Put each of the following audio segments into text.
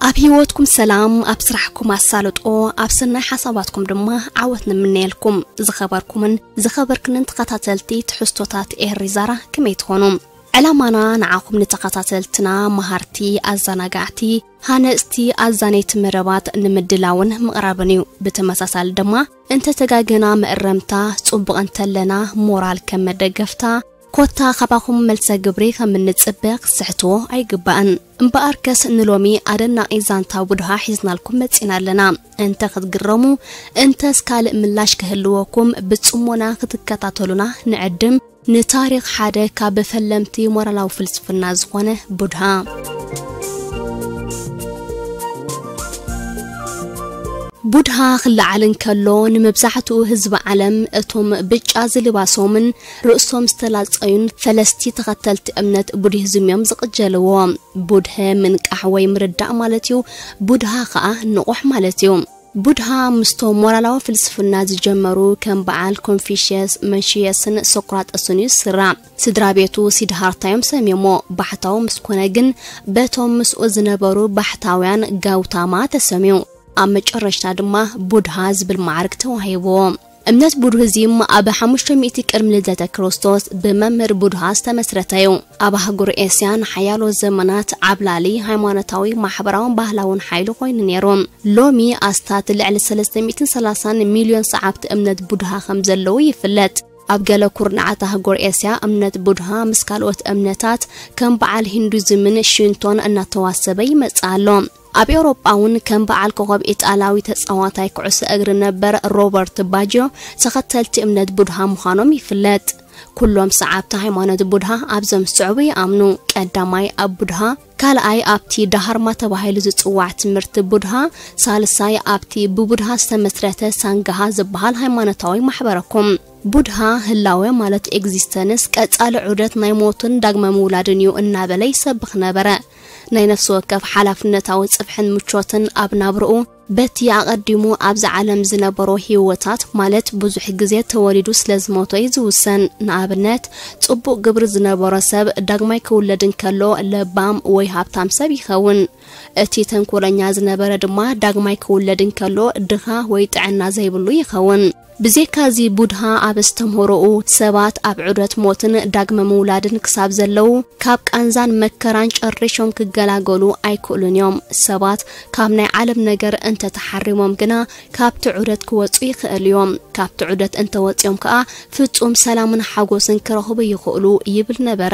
ኣብ ህይወትኩም ሰላም፣ ኣብ ስራሕኩም ኣሳልጦ፣ ኣብ ሰናይ ሓሳባትኩም ድማ ዓወት ንምነየልኩም። ዝኸበርኩምን ዝኸበርክንን ተኸታተልቲ ትሕዝቶታት ኤሪ ዛራ፣ ከመይ ትኾኑ? ዕላማና ንዓኹም ንተኸታተልትና መሃርቲ፣ ኣዘናጋዕቲ፣ ሃነጽቲ፣ ኣዛነይቲ መደባት ንምድላውን ምቕራብን እዩ። ብተመሳሳሊ ድማ እንተተጋገና መእረምታ፣ ጽቡቕ እንተለና ሞራል ከም መደገፍታ፣ ኮታ ካባኹም መልሰ ግብሪ ከም እንጽበ ክትስሕትዎ ኣይግባእን። እምበኣርከስ ንሎሚ ኣደናቒ ዛንታ ቡድሃ ሒዝናልኩም መጺና ኣለና። እንተ ክትግረሙ፣ እንተስ ካልእ ምላሽ ክህልወኩም ብጽሞና ክትከታተሉና ንዕድም። ንታሪኽ ሓደ ካብ ፈለምቲ ሞራላዊ ፍልስፍና ዝኾነ ቡድሃ። ቡድሃ ክለዓል እንከሎ፣ ንመብዛሕትኡ ህዝቢ ዓለም፣ እቶም ብጫ ዝልባሶምን ርእሶም ዝተላጸዩን ፈለስቲ ተኸተልቲ እምነት ቡድሂዝም እዮም ዝቕጀልዎ። ቡድሀ ምንቃሕ ወይ ምርዳእ ማለት እዩ። ቡድሃ ኸኣ ንቑሕ ማለት እዩ። ቡድሃ ምስቶም ሞራላዊ ፍልስፍና ዝጀመሩ ከም በዓል ኮንፊሽየስ፣ መንሽየስን ሶክራጠስን እዩ ዝስራዕ። ስድራ ቤቱ ሲድሃርታ እዮም ሰምዮሞ። ባሕታዊ ምስ ኮነ ግን በቶም ምስኡ ዝነበሩ ባሕታውያን ጋውታማ ተሰምዩ። ኣብ መጨረሽታ ድማ ቡድሃ ዝብል ማዕርግ ተዋሂብዎ። እምነት ቡድሂዝም ኣብ ሓሙሽተ ሚእቲ ቅድሚ ልደተ ክርስቶስ ብመምህር ቡድሃ ዝተመስረተ እዩ። ኣብ ኣህጉር ኤስያ ንሓያሎ ዘመናት ዓብላሊ ሃይማኖታዊ፣ ማሕበራውን ባህላውን ሓይሊ ኮይኑ ነይሩ። ሎሚ ኣስታት ልዕሊ ሰለስተ ሚእትን ሰላሳን ሚልዮን ሰዓብቲ እምነት ቡድሃ ከም ዘለዉ ይፍለጥ። ኣብ ገለ ኩርናዓት ኣህጉር ኤስያ እምነት ቡድሃ ምስ ካልኦት እምነታት ከም በዓል ሂንዱዝምን ሽንቶን እናተዋሰበ ይመጽእ ኣሎ። ኣብ ኤውሮጳ እውን ከም በዓል ኮኸብ ኢጣልያዊ ተጻዋታይ ኩዕሶ እግሪ ነበር ሮበርት ባጅዮ ተኸተልቲ እምነት ቡድሃ ምዃኖም ይፍለጥ። ኩሎም ሰዓብቲ ሃይማኖት ቡድሃ ኣብዞም ዝስዕቡ ይኣምኑ። ቀዳማይ ኣብ ቡድሃ፣ ካልኣይ ኣብቲ ዳሃርማ ተባሂሉ ዝጽዋዕ ትምህርቲ ቡድሃ፣ ሳልሳይ ኣብቲ ብቡድሃ ዝተመስረተ ሳንግሃ ዝበሃል ሃይማኖታዊ ማሕበረኩም። ቡድሃ ህላወ ማለት ኤግዚስተንስ፣ ቀጻሊ ዑደት ናይ ሞትን ዳግመ ምውላድን እዩ እናበለ ይሰብኽ ነበረ። ናይ ነፍሲ ወከፍ ሓላፍነታዊ ጽፍሕን ምቾትን ኣብ ናብርኡ በቲ ኣቐዲሙ ኣብዚ ዓለም ዝነበሮ ህይወታት፣ ማለት ብዙሕ ግዜ ተወሊዱ ስለ ዝሞቶ እዩ ዝውሰን። ንኣብነት፣ ጽቡቕ ግብሪ ዝነበሮ ሰብ ዳግማይ ክውለድ እንከሎ ለባም ወይ ሃብታም ሰብ ይኸውን። እቲ ተንኮለኛ ዝነበረ ድማ ዳግማይ ክውለድ እንከሎ ድኻ ወይ ጥዕና ዘይብሉ ይኸውን። ብዘይካዚ ቡድሃ ኣብ ኣስተምህሮኡ ሰባት ኣብ ዑደት ሞትን ዳግመ ምውላድን ክሳብ ዘለዉ ካብ ቃንዛን መከራን ጨሪሾም ክገላገሉ ኣይክእሉን እዮም። ሰባት ካብ ናይ ዓለም ነገር እንተተሓሪሞም ግና ካብቲ ዑደት ክወጹ ይኽእሉ እዮም። ካብቲ ዑደት እንተወጺኦም ከኣ ፍጹም ሰላምን ሓጎስን ክረኽቡ ይኽእሉ ይብል ነበረ።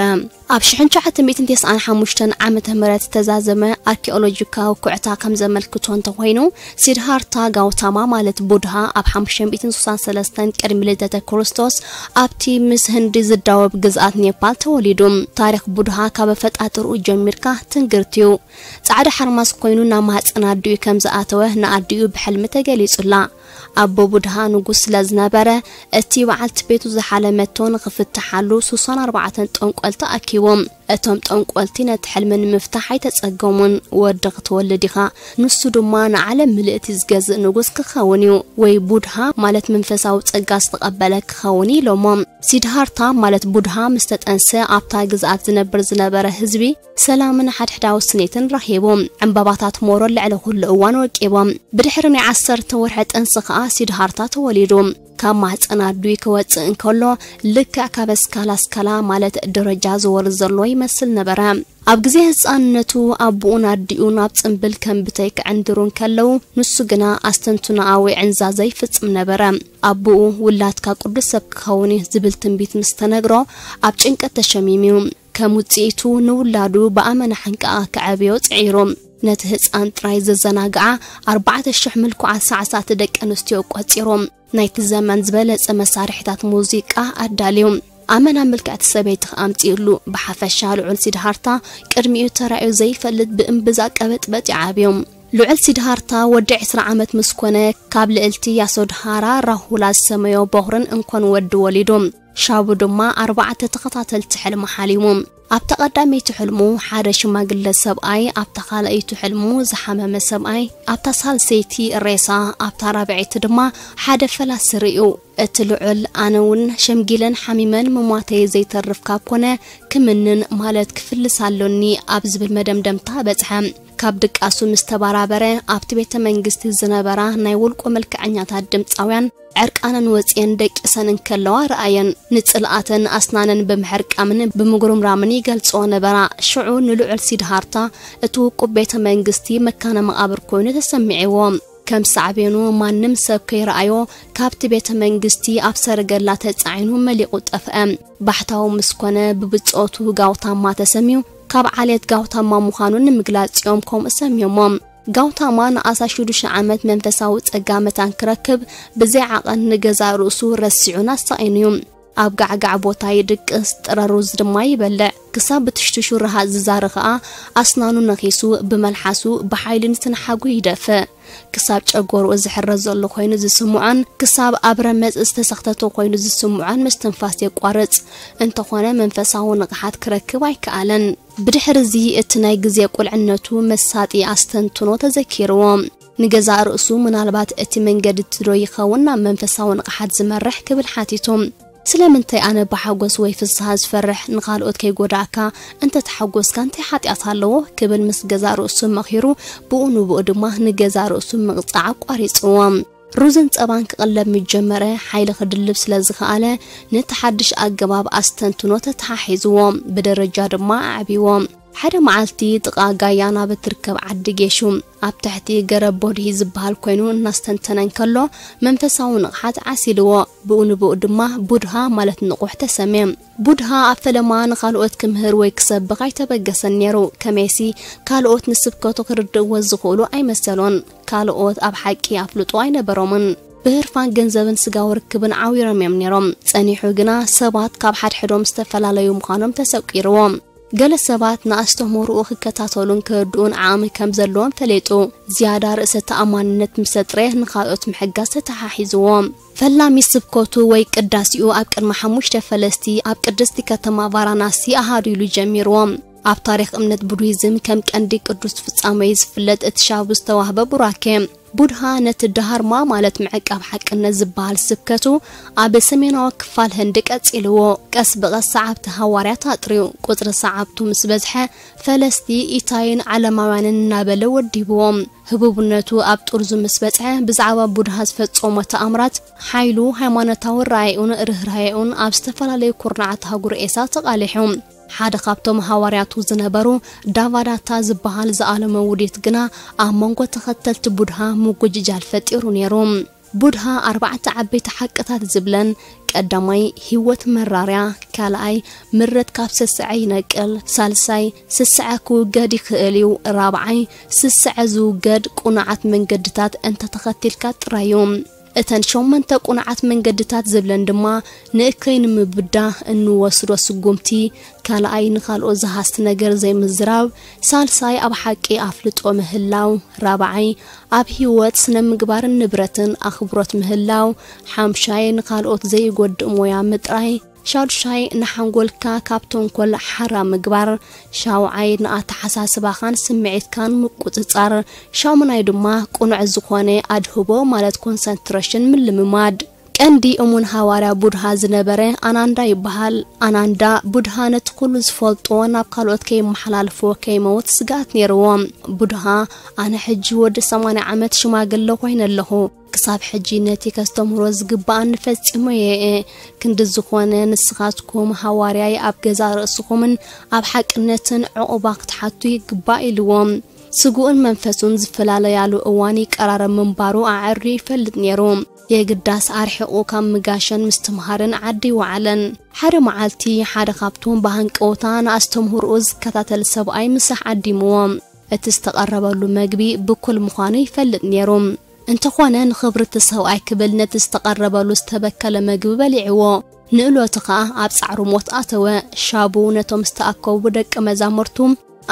ኣብ ሽሕን ትሽዓተ ሚእትን ተስዓን ሓሙሽተን ዓመተ ምህረት ዝተዛዘመ ኣርኪኦሎጂካዊ ኩዕታ ከም ዘመልክቶ እንተኾይኑ፣ ሲድሃርታ ጋውታማ ማለት ቡድሃ ኣብ ሓሙሽተ ሚእትን ስሳን ሰለስተን ቅድሚ ልደተ ክርስቶስ ኣብቲ ምስ ህንዲ ዝዳወብ ግዝኣት ኔፓል ተወሊዱ። ታሪኽ ቡድሃ ካብ ኣፈጣጥርኡ ጀሚርካ ትንግርት እዩ። ጻዕዳ ሓርማዝ ኮይኑ ናብ ማህጸን ኣዲኡ ከም ዝኣተወ ንኣዲኡ ብሕልሚ ተገሊጹላ። ኣቦ ቡድሃ ንጉስ ስለ ዝነበረ፣ እቲ በዓልቲ ቤቱ ዝሓለመቶ ንኽፍትሓሉ ስሳን ኣርባዕተን ጠንቆልቲ ኣኪቡ። እቶም ጠንቆልቲ ነቲ ሕልሚ ንምፍታሕ ኣይተጸገሙን። "ወዲ ክትወልድ ኢኻ፣ ንሱ ድማ ንዓለም ምልእቲ ዝገዝእ ንጉስ ክኸውን እዩ፣ ወይ ቡድሃ ማለት መንፈሳዊ ጸጋ ዝተቐበለ ክኸውን" ኢሎሞ። ሲድሃርታ ማለት ቡድሃ ምስ ተጠንሰ፣ ኣብታ ግዝኣት ዝነብር ዝነበረ ህዝቢ ሰላምን ሓድሕዳዊ ስኒትን ረኺቡ። ዕምባባታት ሞሮ ልዕሊ ኩሉ እዋን ወቂቦም። ብድሕሪ ናይ ዓሰርተ ወርሒ ጥንሲ ከኣ ሲድሃርታ ተወሊዱ። ካብ ማህጸን ኣዲኡ ክወጽእ እንከሎ፣ ልክዕ ካብ ኣስካላ ኣስካላ ማለት ደረጃ ዝወርድ ዘሎ ይመስል ነበረ። ኣብ ግዜ ህጻንነቱ ኣቦኡን ኣዲኡን ኣብ ጽምብል ከም ብተይ ክዕንድሩ እንከለዉ፣ ንሱ ግና ኣስተንትኖኣ ወይ ዕንዛዘ ይፍጽም ነበረ። ኣቦኡ፣ "ውላድካ ቅዱስ ሰብ ክኸውን እዩ" ዝብል ትንቢት ምስ ተነግሮ፣ ኣብ ጭንቀት ተሸሚሙ እዩ። ከም ውጽኢቱ፣ ንውላዱ ብኣመና ሕንቃቐ ከዕብዮ ጽዒሩ። ነቲ ህጻን ጥራይ ዘዘናግዓ ኣርባዕተ ሽሕ ምልኩዓት ሳዕሳዕቲ ደቂ ኣንስትዮ ቆጺሩ። ናይቲ ዘመን ዝበለጸ መሳርሒታት ሙዚቃ ኣዳልዩ። ኣመና ምልክዕቲ ሰበይቲ ኣምጺኡሉ። ብሓፈሻ ልዑል ሲድሃርታ ቅድሚኡ ተራእዩ ዘይፈልጥ ብእምብዛ ቀበጥበጥ ይዓብዩ። ልዑል ሲድሃርታ ወዲ ዕስራ ዓመት ምስ ኮነ፣ ካብ ልዕልቲ ያሶድሃራ ራሁላ ዝሰመዮ በኹርን እንኮን ወዲ ወሊዱ። ሻቡ ድማ ኣርባዕተ ተኸታተልቲ ሕልሚ ሓሊሙ። ኣብታ ቀዳመይቲ ሕልሙ ሓደ ሽማግለ ሰብኣይ፣ ኣብታ ካልኣይቲ ሕልሙ ዝሓመመ ሰብኣይ፣ ኣብታ ሳልሰይቲ ሬሳ፣ ኣብታ ራብዐይቲ ድማ ሓደ ፈላሲ ርእዩ። እቲ ልዑል ኣነ እውን ሸምጊለን ሓሚመን ምሟተይ ዘይተርፍ ካብ ኮነ፣ ክምንን ማለት ክፍልስ ኣሎኒ ኣብ ዝብል መደምደምታ በጽሐ። ካብ ድቃሱ ምስ ተባራበረ፣ ኣብቲ ቤተ መንግስቲ ዝነበራ ናይ ውልቁ መልክዐኛታት ድምጻውያን ዕርቃነን ወጽየን ደቂሰን እንከለዋ ረኣየን። ንጽልኣተን ኣስናነን ብምሕርቃምን ብምጉርምራምን ይገልጽኦ ነበራ። ሽዑ ንልዑል ሲድሃርታ እቲ ውቁብ ቤተ መንግስቲ መካነ መቓብር ኮይኑ ተሰሚዕዎ። ከም ሳዕቤኑ ማንም ሰብ ከይረኣዮ ካብቲ ቤተ መንግስቲ ኣብ ሰረገላ ተጻዒኑ መሊቑ ጠፍአ። ባሕታዊ ምስ ኮነ ብብጾቱ ጋውታማ ተሰምዩ። ካብ ዓሌት ጋውታማ ምዃኑ ንምግላጽ እዮም ከምኡ ሰምዮሞ። ጋውታማ ንኣሳ ሽዱሽተ ዓመት መንፈሳዊ ጸጋ መታን ክረክብ ብዘይ ዓቐን ንገዛእ ርእሱ ረሲዑን ኣሳቒኑ'ዩ። ኣብ ጋዕጋዕ ቦታ ይድቅስ፣ ጥረ ሩዝ ድማ ይበልዕ። ክሳብ ብትሽትሹ ረሃጽ ዝዛሪ ኸኣ ኣስናኑ ነኺሱ ብመልሓሱ ብሓይሊ ንትንሓጉ ይደፍእ። ክሳብ ጨጎርኡ ዝሕረዘሉ ኮይኑ ዝስምዖን ክሳብ ኣብ ረመጽ ዝተሰኽተተ ኮይኑ ዝስምዖን ምስትንፋስ የቋርጽ። እንተኾነ መንፈሳዊ ንቕሓት ክረክብ ኣይከኣለን። ብድሕርዚ እቲ ናይ ግዜ ቁልዕነቱ መሳጢ ኣስተንትኖ ተዘኪርዎ። ንገዛእ ርእሱ ምናልባት እቲ መንገዲ ትዶ ይኸውን ናብ መንፈሳዊ ንቕሓት ዝመርሕ ክብል ሓቲቱ። ስለምንታይ ኣነ ብሓጎስ ወይ ፍስሃ ዝፈርሕ ንኻልኦት ከይጎዳእካ እንተ ተሓጎስካ እንታይ ሓጢኣት ኣለዎ ክብል ምስ ገዛእ ርእሱ መኺሩ ብኡ ንብኡ ድማ ንገዛእ ርእሱ ምቕጻዕ ኣቋሪጽዎ። ሩዝን ጸባን ክቕለብ ምስ ጀመረ ሓይሊ ክድልብ ስለ ዝኸኣለ ነቲ ሓድሽ ኣገባብ ኣስተንትኖ ተተሓሒዝዎ ብደረጃ ድማ ኣዕብይዎ። ሓደ መዓልቲ ጥቓ ጋያ ናብ እትርከብ ዓዲ ጌሹ ኣብ ትሕቲ ገረብ ቦድሂ ዝበሃል ኮይኑ እናስተንተነ እንከሎ መንፈሳዊ ንቕሓት ዓሲልዎ። ብኡ ንብኡ ድማ ቡድሃ ማለት ንቑሕ ተሰምየ። ቡድሃ ኣብ ፈለማ ንኻልኦት ክምህር ወይ ክሰብኽ ኣይተበገሰን ነይሩ። ከመይሲ ካልኦት ንስብከቱ ክርድእዎ ዝኽእሉ ኣይመሰሎን። ካልኦት ኣብ ሓቂ ኣፍልጦ ኣይነበሮምን። ብህርፋን ገንዘብን ስጋዊ ርክብን ዓዊሮም እዮም ነይሮም። ጸኒሑ ግና ሰባት ካብ ሓድሕዶም ዝተፈላለዩ ምዃኖም ተሰቂርዎም። ገለ ሰባት ንኣስተምህሮኡ ክከታተሉን ክርድኡን ዓቕሚ ከም ዘለዎም ፈሌጡ። ዝያዳ ርእሰ ተኣማንነት ምስ ኣጥረየ ንኻልኦት ምሕጋዝ ተተሓሒዝዎ። ፈላሚ ስብከቱ ወይ ቅዳሴኡ ኣብ ቅድሚ ሓሙሽተ ፈለስቲ ኣብ ቅድስቲ ከተማ ቫራናሲ ኣሃዱ ኢሉ ጀሚርዎ። ኣብ ታሪኽ እምነት ቡድሂዝም ከም ቀንዲ ቅዱስ ፍጻሜ ዝፍለጥ እቲ ሻቡ ዝተዋህበ ቡራኬ። ቡድሃ ነቲ ዳሃርማ ማለት ምዕቃብ ሓቅነት ዝበሃል ስብከቱ ኣብ ሰሜናዊ ክፋል ህንዲ ቀጺልዎ። ቀስ ብቐስ ሰዓብቲ ሃዋርያት ኣጥርዩ። ቁጽሪ ሰዓብቱ ምስ በዝሐ ፈለስቲ ኢታይን ዓለማውያንን እናበለ ወዲብዎም። ህቡብነቱ ኣብ ጥርዙ ምስ በጽሐ ብዛዕባ ቡድሃ ዝፈጸሞ ተኣምራት፣ ሓይሉ፣ ሃይማኖታዊ ራእይኡን ርህራሄኡን ኣብ ዝተፈላለዩ ኩርናዓት ኣህጉር ኤሳ ተቓሊሑ። ሓደ ካብቶም ሃዋርያቱ ዝነበሩ ዳቫዳታ ዝበሃል ዝኣለሞ ውዲት ግና ኣብ መንጎ ተኸተልቲ ቡድሃ ምጉጅጃል ፈጢሩ ነይሩ። ቡድሃ ኣርባዕተ ዓበይቲ ሓቅታት ዝብለን፣ ቀዳማይ ህይወት መራርያ፣ ካልኣይ ምረት ካብ ስስዐ ይነቅል፣ ሳልሳይ ስስዐ ክውገድ ይኽእል እዩ፣ ራብዓይ ስስዐ ዝውገድ ቁኑዓት መንገድታት እንተተኸቲልካ ጥራይ እዩ። እተን ሸሞንተ ቁኑዓት መንገድታት ዝብለን ድማ ንእከይ ንምብዳህ እንወስዶ ስጉምቲ፣ ካልኣይ ንኻልኦት ዝሃስቲ ነገር ዘይምዝራብ፣ ሳልሳይ ኣብ ሓቂ ኣፍልጦ ምህላው፣ ራብዓይ ኣብ ህይወት ስነ ምግባርን ንብረትን ኣኽብሮት ምህላው፣ ሓምሻይ ንኻልኦት ዘይጎድእ ሞያ ምጥራይ፣ ሻዱሻይ ንሓንጎልካ ካብ ተንኮል ሓራ ምግባር፣ ሻውዓይ ንኣተሓሳስባኻን ስምዒትካን ምቁጽጻር፣ ሻሙናይ ድማ ቅኑዕ ዝኾነ ኣድህቦ ማለት ኮንሰንትሬሽን ምልምማድ። ቀንዲ እሙን ሃዋርያ ቡድሃ ዝነበረ ኣናንዳ ይበሃል። ኣናንዳ ቡድሃ ነቲ ኩሉ ዝፈልጦ ናብ ካልኦት ከይመሓላልፎ ከይመውት ስግኣት ነይርዎ። ቡድሃ ኣነ ሕጂ ወዲ ሰማንያ ዓመት ሽማግለ ኮይነ ኣለኹ። ክሳብ ሕጂ ነቲ ከስተምህሮ ዝግብኣኒ ፈጺመዮ እየ። ክንዲ ዝኾነ ንስኻትኩም ሃዋርያይ ኣብ ገዛእ ርእስኹምን ኣብ ሓቅነትን ዕቑባ ክትሓቱ ይግባእ ኢልዎም። ስግኡን መንፈሱን ዝፈላለያሉ እዋን ይቀራረብ ምንባሩ ኣዐርዩ ይፈልጥ ነይሩ። የግዳስ ኣርሒቑ ካብ ምጋሸን ምስትምሃርን ዓዲ ይወዓለን። ሓደ መዓልቲ ሓደ ካብቶም ብሃንቀውታ ንኣስተምህሮኡ ዝከታተል ሰብኣይ ምሳሕ ዓዲምዎ። እቲ ዝተቐረበሉ መግቢ ብኩል ምዃኑ ይፈልጥ ነይሩ። እንተኾነ ንኽብሪ እቲ ሰብኣይ ክብል ነቲ ዝተቐረበሉ ዝተበከለ መግቢ በሊዕዎ። ንእሎቱ ኸኣ ኣብ ጻዕሩ ሞት ኣተወ። ሻቡ ነቶም ዝተኣከቡ ደቂ መዛሙርቱ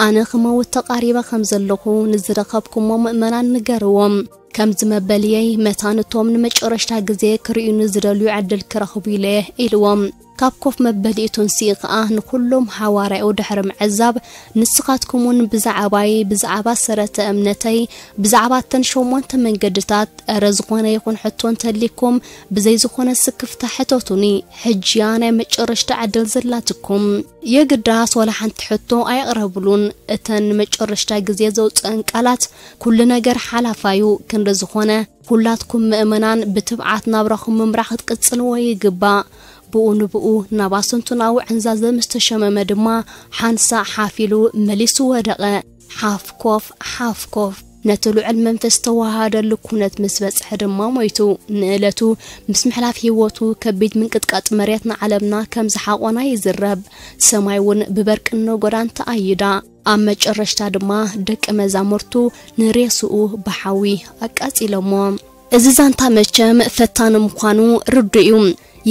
ኣነ ክመውት ተቓሪበ ከም ዘለኹ ንዝረኸብኩሞ ምእመናን ንገርዎም። ከምዚ መበልየይ መታን እቶም ንመጨረሽታ ግዜ ክርእዩኒ ዝደልዩ ዕድል ክረኽቡ ኢለ ኢልዎም። ካብ ኮፍ መበሊኡ ተንሲኡ ከኣ ንኹሎም ሃዋርያኡ ድሕሪ ምዕዛብ፣ ንስኻትኩም እውን ብዛዕባይ፣ ብዛዕባ ሰረተ እምነተይ፣ ብዛዕባ እተን ሸሞንተ መንገድታት፣ እረ ዝኾነ ይኹን ሕቶ እንተሊኩም፣ ብዘይ ዝኾነ ስክፍታ ሕተቱኒ። ሕጂያ ናይ መጨረሽታ ዕድል ዘላትኩም። የግዳስ ዋላ ሓንቲ ሕቶ ኣየቕረብሉን። እተን ንመጨረሽታ ግዜ ዘውፅአን ቃላት፣ ኩሉ ነገር ሓላፋዩ። ክንዲ ዝኾነ፣ ኩላትኩም ምእመናን ብትብዓት ናብራኹም ምምራሕ ክትቅጽልዎ ይግባእ። ብኡ ንብኡ ናብ ኣሰንቱናዊ ዕንዛዘ ምስ ተሸመመ ድማ፣ ሓንሳእ ሓፍ ኢሉ መሊሱ ወደቐ። ሓፍ ኮፍ፣ ሓፍ ኮፍ። ነቲ ልዑል መንፈስ ዝተወሃሃደሉ ኩነት ምስ በጽሐ ድማ ሞይቱ። ንእለቱ ምስ ምሕላፍ ህይወቱ ከቢድ ምንቅጥቃጥ መሬት ንዓለምና ከም ዝሓቖና ይዝረብ። ሰማይ እውን ብበርቅን ነጎዳን ተኣይዳ። ኣብ መጨረሽታ ድማ ደቂ መዛሙርቱ ንሬስኡ ብሓዊ ኣቃጺሎሞ። እዚ ዛንታ መቸም ፈታኒ ምዃኑ ርዱእ እዩ።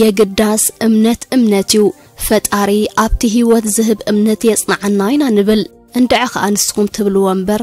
የግዳስ እምነት እምነት እዩ። ፈጣሪ ኣብቲ ህይወት ዝህብ እምነት የጽንዓና ኢና ንብል። እንድዒ ኸኣ ንስኹም ትብልዎ እምበር።